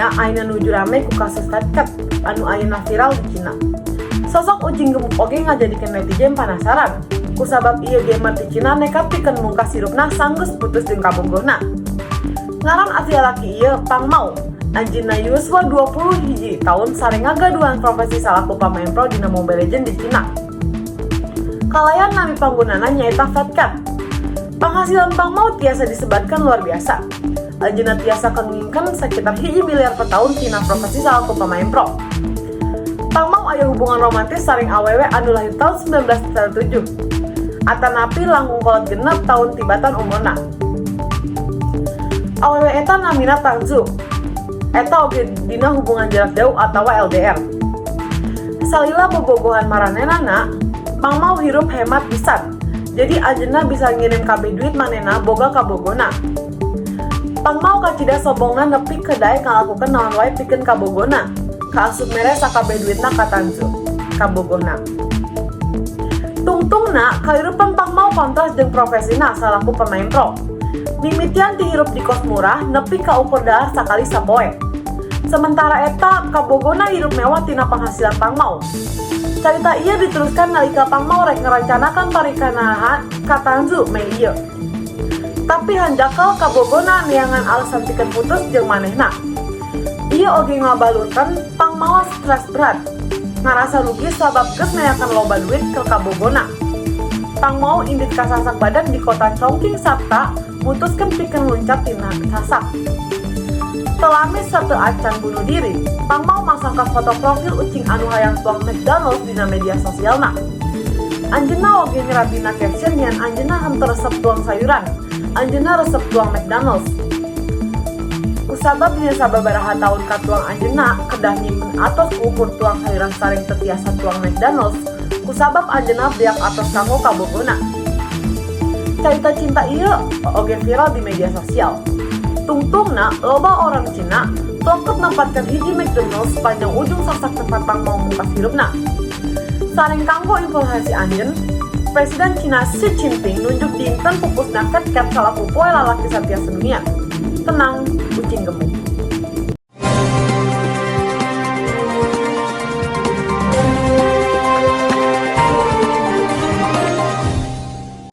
Dunia ayeuna nuju rame ku kasus Fat Cat anu ayeuna viral di Cina. Sosok ucing gemuk oge ngajadikeun netizen penasaran. Kusabab ieu gamer di Cina nekat pikeun mungkas hirupna sanggeus putus jeung kabogohna. Ngaran asli lalaki ieu Pang Mao. Anjeunna yuswa 21 tahun sareng ngagaduhan profesi salaku pamain pro dina Mobile Legends di Cina. Kalayan nami panggunana nyaeta Fat Cat. Penghasilan Pang Mao tiasa disebatkan luar biasa. Anjeunna tiasa kengingkeun sekitar 1 miliar per tahun tina profesi salaku pemain pro. Pang Mao aya hubungan romantis sareng awewe anu lahir tahun 1997. Atanapi langkung kolot 6 tahun tibatan umurna. Awewe eta namina Tangzu. Eta oge dina hubungan jarak jauh atau LDR. Salila bobogohan maranenana, Pang Mao hirup hemat pisan. Jadi anjeunna bisa ngirim kabeh duit manehna boga kabogohna. Pang Mao kacida sombongna nepi ka daek ngalakukeun naon wae pikeun kabogohna. Kaasup mere sakabeh duitna ka Tanzu, kabogohna. Tungtungna, kahirupan Pang Mao kontras jeung profesina salaku pemain pro. Mimitian ti hirup di kos murah nepi ka ukur dahar sakali sapoe. Sementara eta kabogohna hirup mewah tina penghasilan Pang Mao. Carita ieu diteruskan nalika Pang Mao rek ngarencanakan parikahan ka Tanzu Mei ieu. Tapi hanjakal kabogohna neangan alasan pikeun putus jeung manehna. Ieu oge ngabalurkeun Pang Mao stres berat. Ngarasa rugi sabab geus meakeun loba duit ke kabogohna. Pang Mao indit ka sasak badak di kota Chongqing sarta mutuskeun pikeun luncat tina sasak. Teu lami sateuacan bunuh diri, Pang Mao masangkan foto profil ucing anu hayang tuang McDonald's dina media sosialna. Anjeunna oge nyerat dina caption yen anjeunna henteu resep tuang sayuran, anjeunna resep tuang McDonald's. Kusabab dina sababaraha taun katuang anjeunna kedah nyimpen atos ukur tuang sayuran sareng teu tiasa tuang McDonald's, kusabab anjeunna beak atos kanggo kabogohna. Carita cinta ieu oge viral di media sosial. Tungtungna, loba orang Cina tongket nempatkan hiji McDonald's sepanjang ujung sasak tempat Pang Mao mungkas hirupna. Sareng kanggo informasi anjeun, Presiden Cina Xi Jinping nunjuk dinten pupusna Fat Cat salaku poe lalaki satia sedunia. Tenang, ucing gemuk.